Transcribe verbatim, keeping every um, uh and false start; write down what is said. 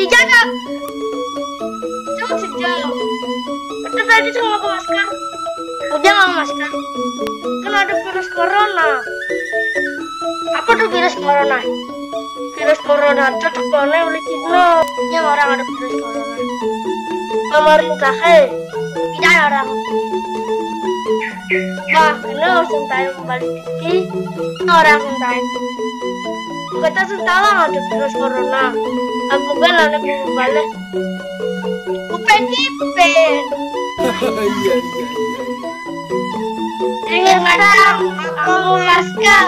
Jangan. Jangan sejam. Itu tadi cuma pakai masker. Udah nggak masker. Kan ada virus corona. Apa tuh virus corona? Virus corona itu terkenal oleh Cina. Yang orang ada virus corona. Pemerintah, eh, tidak ada orang. Wah, ini langsung tayo balik lagi. Orang tayo. Kata sentala ada virus corona. Aku kan anak balik. Upen ipen. Iya, iya, iya. Dengan orang aku masker.